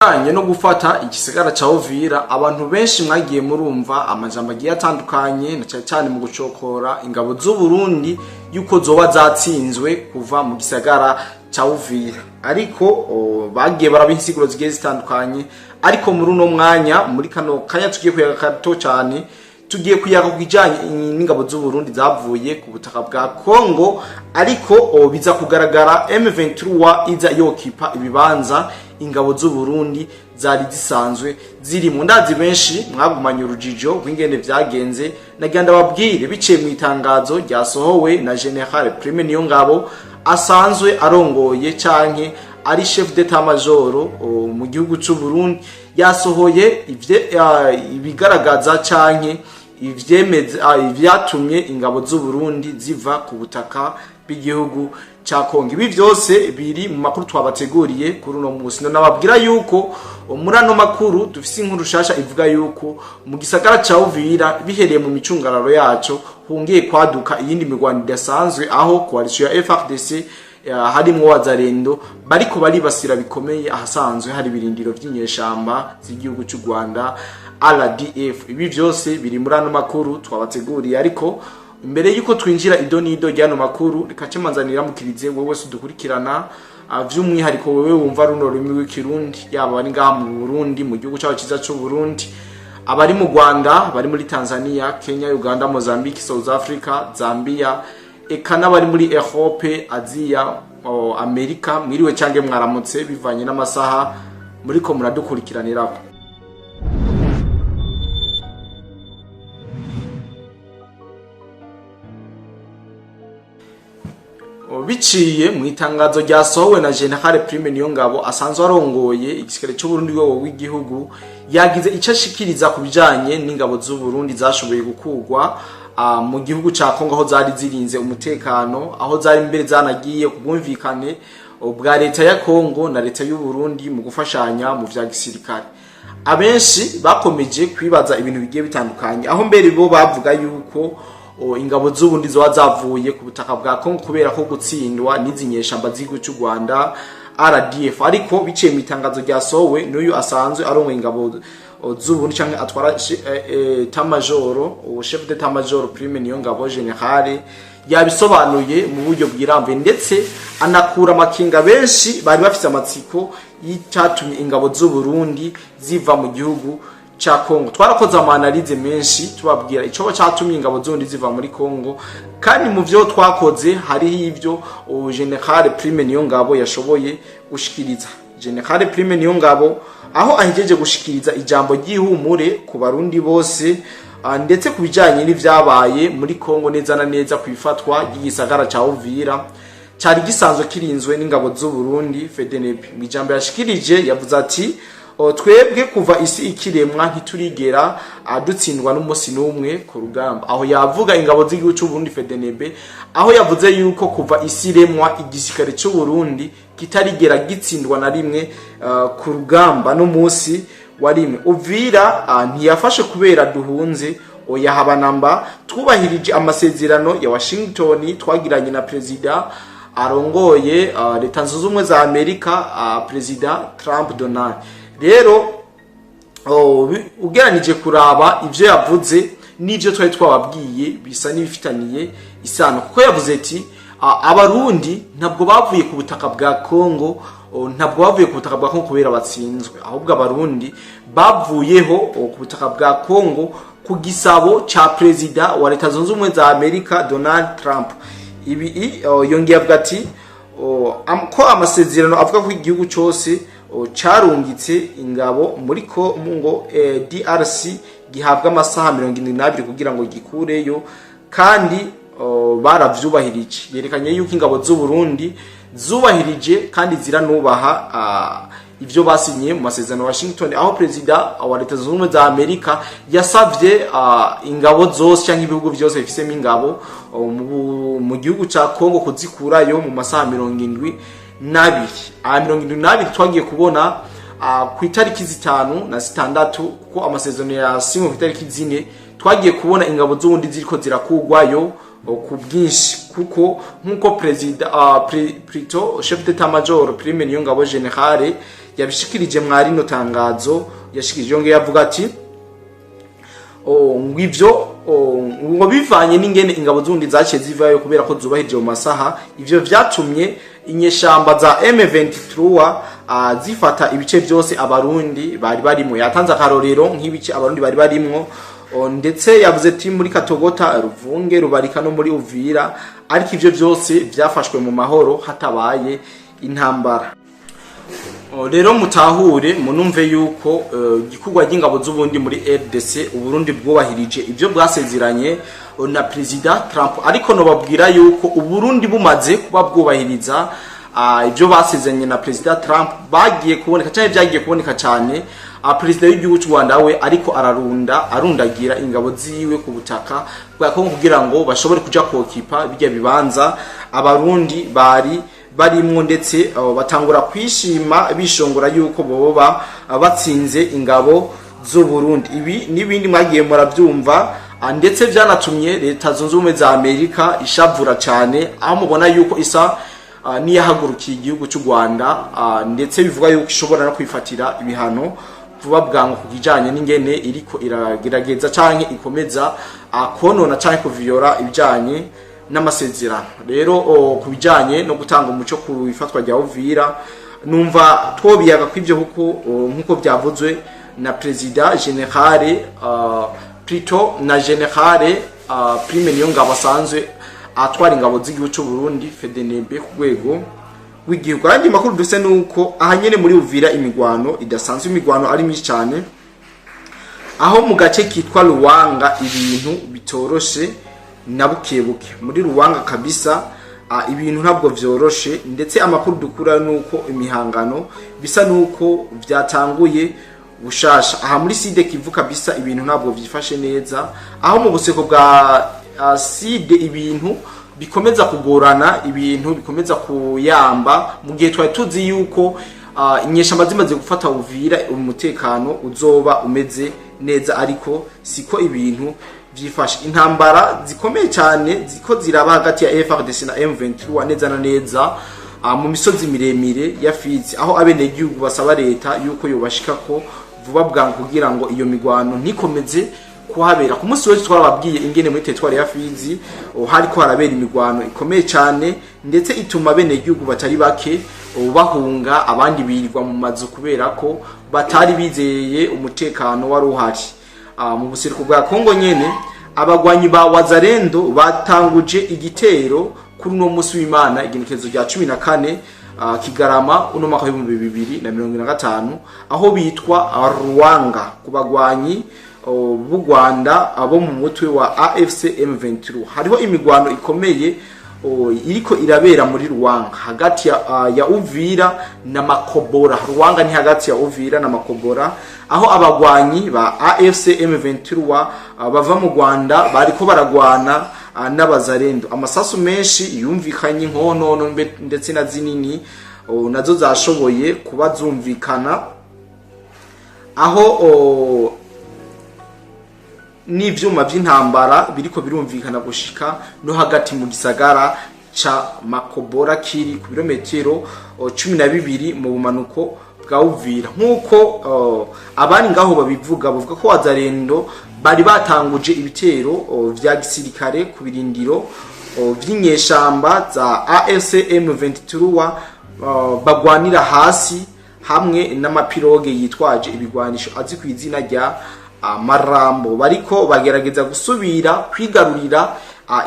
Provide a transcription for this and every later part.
Bijanye no gufata igisagara ca Uvira, abantu benshi mwagiye murumva amajambo agiye atandukanye, na cane cane mu gucokora ingabo z'u Burundi yuko zoba zatsinzwe kuva mu gisagara ca Uvira. Ariko bagiye baraba insiguro zigiye zitandukanye. Ariko muri uno mwanya, muri kano kanya, tugiye kuyaga gato cane, tugiye kuyaga ku bijanye n'ingabo z'u Burundi zavuye ku butaka bwa Congo, ariko biza kugaragara M23 iza yokipa ibibanza ingabo z'u Burundi zari zisanzwe ziri mu. Ndazi benshi mwagumanye urujijo rw'ingene vyagenze. Nagira ndababwire, biciye mu itangazo ryasohowe na General Prime Niyongabo, asanzwe arongoye canke ari chef d'état major mu gihugu c'u Burundi, yasohoye ibigaragaza canke ivyemeza ivyatumye ingabo z'u Burundi ziva ku butaka bw'igihugu ca Kongo. Ibi vyose biri mu makuru twabateguriye kuri uno musi. Nababwira yuko muri ano makuru dufise inkuru shasha ivuga yuko mu gisagara ca Uvira, bihereye mu micungararo yaco, hungiye kwaduka iyindi mirwano idasanzwe, aho coalition ya FARDC harimwo Wazalendo bariko baribasira bikomeye ahasanzwe hari ibirindiro vy'inyeshamba z'igihugu c'u Rwanda, RDF. Ibi vyose biri muri ano makuru twabateguriye. Ariko mbere yuko twinjira ido n'ido ry'ano makuru, reka cemanzanira mukirize wowe wese udukurikirana, vy'umwihariko wewe wumva runo rurimi rw'Ikirundi, yaba bari ngaha mu Burundi, mu gihugu cyacu ciza c'u Burundi, abari mu Rwanda, bari muri Tanzania, Kenya, Uganda, Mozambique, South Africa, Zambia, eka n'abari muri Europe, Aziya, Amerika, mwiriwe cange mwaramutse bivanye n'amasaha muriko muradukurikiranirako. Biciye mu itangazo ryasohowe na General Prime Niyongabo, asanzwe arongoye igisirikare cy'u Burundi, rwego rw'igihugu, yagize icyo ashikiriza ku bijanye n'ingabo z'u Burundi zashoboye gukurwa mu gihugu ca Kongo, aho zari zirinze umutekano, aho zari mbere zanagiye ku bwumvikane bwa leta ya Kongo na leta y'u Burundi mu gufashanya mu vya gisirikare. Abenshi bakomeje kwibaza ibintu bigiye bitandukanye, aho mbere bo bavuga yuko ingabo z'Uburundi zoba zavuye ku butaka bwa Kongo kubera ko gutsindwa n'izi nyeshamba z'igihugu cy'u Rwanda, RDF. Ariko biciye mu itangazo ryasohowe n'uyu asanzwe arongoye ingabo z'Uburundi canke atwara état major, chef d'état major Prime Niyongabo General, yabisobanuye mu buryo bwirambuye, ndetse anakura amakinga benshi bari bafise amatsiko y'icatumye ingabo z'u Burundi ziva mu gihugu ca Kongo. Twarakoze ama analyses menshi tubabwira icoba catumye ingabo z'Uburundi ziva muri Kongo, kandi mu vyo twakoze hariho ivyo General Prime Niyongabo yashoboye gushikiriza. General Prime Niyongabo, aho ahejeje gushikiriza ijambo ry'ihumure ku Barundi bose, ndetse ku bijanye n'ivyabaye muri Kongo, neza na neza ku ifatwa ry'igisagara ca Uvira cari gisanzwe kirinzwe n'ingabo z'u Burundi, FDNB. Mu ijambo yashikirije yavuze ati: "Twebwe kuva isi ikiremwa ntiturigera dutsindwa n'umunsi n'umwe ku rugamba." Aho yavuga ingabo z'igihugu cy'u Burundi, FDNB, aho yavuze yuko kuva isi iremwa igisirikare cy'u Burundi kitarigera gitsindwa na rimwe ku rugamba n'umunsi wa rimwe. Uvira ntiyafashe kubera duhunze, oya, haba namba. Twubahirije amasezerano ya Washington twagiranye na perezida arongoye Leta Zunze Ubumwe za Amerika, Perezida Trump Donald. Rero ugeranije kuraba ivyo yavuze n'ivyo twari twababwiye, bisa n'ibifitaniye isano, kuko yavuze ati Abarundi ntabwo bavuye ku butaka bwa Kongo, ntabwo bavuye ku butaka bwa Kongo kubera batsinzwe, ahubwo Abarundi bavuyeho ku butaka bwa Kongo ku gisabo ca perezida wa Leta Zunze Ubumwe za Amerika, Donald Trump. Ibi yongeye avuga ati ko amasezerano avuga ko igihugu cyose carungitse ingabo muri Kongo DRC gihabwa amasaha 72 kugira ngo gikureyo, kandi baravyubahirije. Yerekanye yuko ingabo z'u Burundi zubahirije kandi ziranubaha ivyo basinye mu masezerano ya Washington, aho perezida wa Leta Zunze Ubumwe za Amerika yasavye ingabo zose cyangwa ibihugu vyose bifisemo ingabo mu gihugu ca Kongo kuzikurayo mu masaha 72. Aya 72 twagiye kubona ku itariki 5 na 6, kuko amasezerano yasinywe ku itariki 4, twagiye kubona ingabo z'Uburundi ziriko zirakugwayo ku bwinshi, kuko nkuko perezida plutôt chef d'état major Prime Niyongabo General. yabishikirije mwa rino tangazo yashikirije. Yongeye avuga ati ngo ivyo ngo bivanye n'ingene ingabo z'ubundi zaciye zivayo kubera ko zubahirije mu masaha, ivyo vyatumye inyeshamba za M23 zifata ibice byose Abarundi bari barimo. Yatanze akarorero nk'ibice Abarundi bari barimwo, ndetse yavuze ati muri Katogota, Ruvunge, Rubarika no muri Uvira, ariko ivyo byose vyafashwe mu mahoro hatabaye intambara. Rero mutahure munumve yuko igikorwa ry'ingabo z'Uburundi muri RDC, Uburundi bwubahirije ibyo bwasezeranye na Perezida Trump. Ariko nobabwira yuko Uburundi bumaze kuba bwubahiriza ibyo basezeranye na Perezida Trump, bagiye kuboneka cyane, byagiye kuboneka cyane Perezida w'igihugu cy'u Rwanda we ariko ararunda arundagira ingabo ziwe ku butaka bwa Kongo kugira ngo bashobore kuja kokipa bijya bibanza Abarundi bari barimwo, ndetse batangura kwishima bishongora yuko boba batsinze ingabo z'u Burundi. Ibi n'ibindi mwagiye murabyumva, ndetse byanatumye Leta Zunze Ubumwe za Amerika ishavura cyane, aho mubona yuko isa niyahagurukiye igihugu cy'u Rwanda, ndetse bivuga yuko ishobora no kwifatira ibihano vuba bwangu ku kijanye n'ingene iriko iragerageza canke ikomeza konona canke kuviyora ibijanye n'amasezerano. Rero ku bijanye no gutanga umuco ku ifatwa rya Uvira, numva twobiyaga kw'ivyo kuko nkuko byavuzwe na Perezida Général, plutôt na Général Prime Niyongabo asanzwe atwara ingabo z'igihugu cy'u Burundi, FDNB, ku rwego w'igihugu. Ayandi makuru dufise nuko aha nyene muri Uvira imigwano idasanzwe, imigwano ari myinshi cyane, aho mu gace kitwa Ruwanga ibintu bitoroshe na bukebuke. Muri Ruwanga kabisa ibintu ntabwo vyoroshe, ndetse amakuru dukura nuko imihangano bisa nuko vyatanguye bushasha. Aha muri Sud Kivu kabisa ibintu ntabwo vyifashe neza, aho mu buseko bwa Sud ibintu bikomeza kugorana, ibintu bikomeza kuyamba, mu gihe twari tuzi yuko inyeshamba zimaze gufata Uvira umutekano uzoba umeze neza, ariko siko ibintu vyifashe. Intambara zikomeye cyane ziko ziraba hagati ya FARDC na M23 neza na neza mu misozi miremire ya Fizi, aho abenegihugu basaba leta yuko yobashikako vuba bwangu kugira ngo iyo migwano ntikomeze kuhabera. Ku munsi wese twarababwiye ingene muri territoire ya Fizi hariko harabera imigwano ikomeye cyane, ndetse ituma abenegihugu batari bake bahunga, abandi birirwa mu mazu kubera ko batari bizeye umutekano wari uhari. Mu buseruko bwa Kongo nyene, abagwanyi ba Wazalendo batanguje igitero kuri uno munsi w'Imana, igenekerezo rya 14 Kigarama uno mwaka w'2025, aho bitwa Ruwanga ku bagwanyi b'u Rwanda abo mu mutwe wa AFC M23. Hariho imigwano ikomeye iriko irabera muri Ruwanga hagati ya Uvira na Makobora. Ruwanga ni hagati ya Uvira na Makobora, aho abagwanyi ba AFC M23 bava mu Rwanda bariko baragwana n'Abazarendo. Amasasu menshi yumvikanye, inkonono ndetse na zinini nazo zashoboye kuba zumvikana, aho n'ivyuma vy'intambara biriko birumvikana gushika no hagati mu gisagara ca Makobora kiri ku birometero 12 mu bumanuko bwa Uvira. Nk'uko abari ngaho babivuga, bavuga ko Wazarendo bari batanguje ibitero vya gisirikare ku birindiro vy'inyeshamba za AFC M23 bagwanira hasi hamwe n'amapiroge yitwaje ibigwanisho azi ku izina rya Marambo, bariko bagerageza gusubira kwigarurira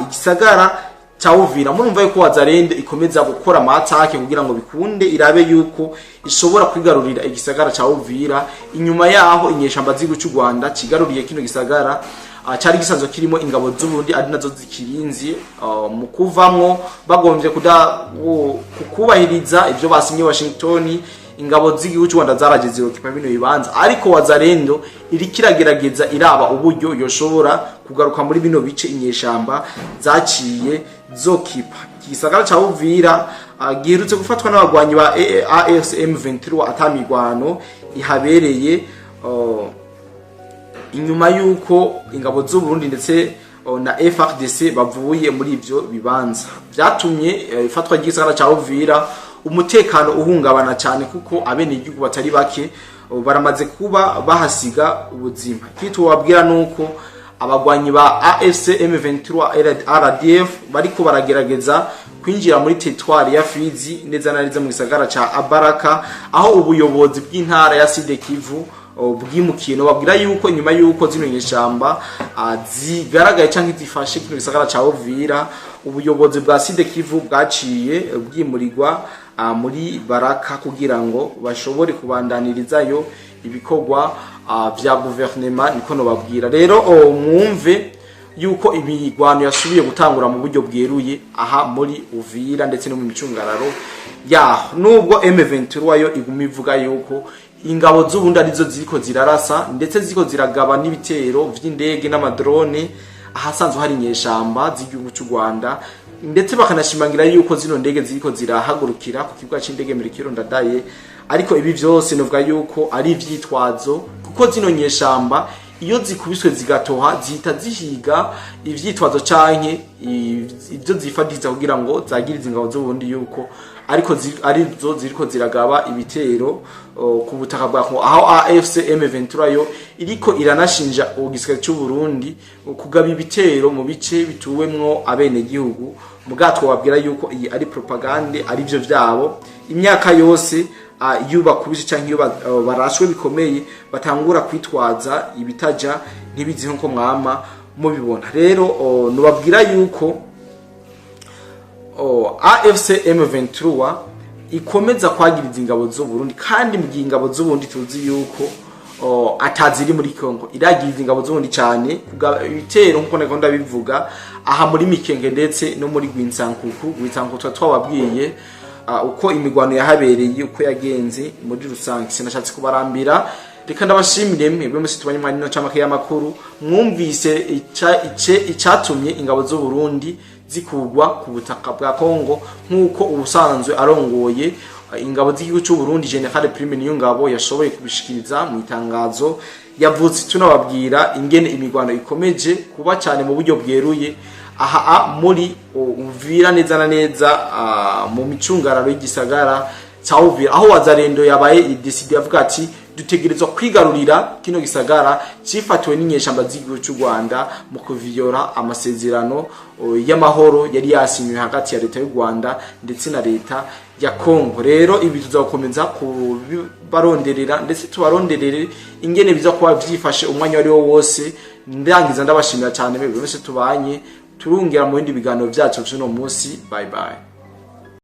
igisagara ca Uvira. Murumva yuko Wazarende ikomeza gukora amatake kugira ngo bikunde irabe yuko ishobora kwigarurira igisagara ca Uvira, inyuma yaho inyeshamba z'igihugu cy'u Rwanda kigaruriye kino gisagara cari gisanzwe kirimo ingabo z'Uburundi, ari nazo zikirinzi. Mu kuvamwo bagombye kukubahiriza ivyo basinye Washington, ingabo z'igihugu cy'u Rwanda zaraje zirokipa bino bibanza, ariko Wazarendo iriko iragerageza iraba uburyo yoshobora kugaruka muri bino bice inyeshamba zaciye zokipa. Iki gisagara ca Uvira giherutse gufatwa n'abagwanyi ba AFC M23 atamigwano ihabereye, inyuma yuko ingabo z'u Burundi ndetse na FARDC bavuye muri ivyo bibanza. Vyatumye ifatwa ry'igisagara ca Uvira umutekano uhungabana cyane, kuko abenegihugu batari bake baramaze kuba bahasiga ubuzima. Ikindi tubabwira nuko abagwanyi ba AFC M23 RDF bariko baragerageza kwinjira muri territoire ya Fizi, neza na neza mu gisagara ca Abaraka, aho ubuyobozi bw'intara ya Sud Kivu bwimukiye. No babwira yuko nyuma yuko zino nyeshamba zigaragaye canke zifashe kino gisagara ca Uvira, ubuyobozi bwa Sud Kivu bwaciye bwimurirwa muri Baraka kugira ngo bashobore kubandanirizayo ibikorwa vya guverinema. Niko no babwira rero, mwumve yuko imigwano yasubiye gutangura mu buryo bweruye aha muri Uvira ndetse no mu micungararo yaho, nubwo M23 yo iguma ivuga yuko ingabo z'ubundi arizo ziriko zirarasa, ndetse ziriko ziragaba n'ibitero vy'indege n'amadrone ahasanzwe hari inyeshamba z'igihugu cy'u Rwanda, ndetse bakanashimangira yuko zino ndege ziriko zirahagurukira ku kibuga c'indege Melchior Ndadaye. Ariko ibi vyose novuga yuko ari ivyitwazo, kuko zino nyeshamba iyo zikubiswe zigatoha zihita zihiga ivyitwazo canke ibyo zifadiza kugira ngo zagirize ingabo z'ubundi yuko ariko arizo ziriko ziragaba ibitero ku butaka bwa Kongo, aho AFC M23 yo iriko iranashinja igisirikare cy'u Burundi kugaba ibitero mu bice bituwemwo abenegihugu. Mugatwo babwira yuko iyi ari propagande, ari byo vyabo imyaka yose. Iyo bakubise canke iyo barashwe bikomeye, batangura kwitwaza ibitaja ntibizi, nkuko mwama mubibona. Rero nubabwira yuko AFC M23 ikomeza kwagiriza ingabo z'u Burundi, kandi mu gihe ingabo z'u Burundi tuzi yuko ataziri muri Kongo. Iragiriza ingabo z'u Burundi cyane kugaba ibitero, nkuko nako ndabivuga, aha muri Mikenge ndetse no muri Gwinsankuku. Gwinsankuku tuba twababwiye uko imigwano yahabereye, uko yagenze muri rusange. Sinashatse kubarambira, reka ndabashimire mwebwe musi tubanye mwanya no camake y'amakuru. Mwumvise icatumye ingabo z'u Burundi zikugwa ku butaka bwa Kongo, nk'uko ubusanzwe arongoye ingabo z'igihugu cy'u Burundi, General Prime Niyongabo, yashoboye kubishikiriza mu itangazo yavuze. Tunababwira ingene imigwano ikomeje kuba cyane mu buryo bweruye aha muri Uvira, neza na neza mu micungararo y'igisagara ca Uvira, aho Wazalendo yabaye décidé, avuga ati dutegerezwa kwigarurira kino gisagara cifatiwe n'inyeshamba z'igihugu cy'u Rwanda mu kuviyora amasezerano y'amahoro yari yasinywe hagati ya leta y'u Rwanda ndetse na leta ya Kongo. Rero ibi tuzakomeza kubaronderera, ndetse tubaronderere ingene biza kuba vyifashe umwanya wari wo wose. Ndangiza ndabashimira cyane mwebwe mwese tubanye, turungera mu bindi biganiro byacu vy'uno munsi. Bye bye.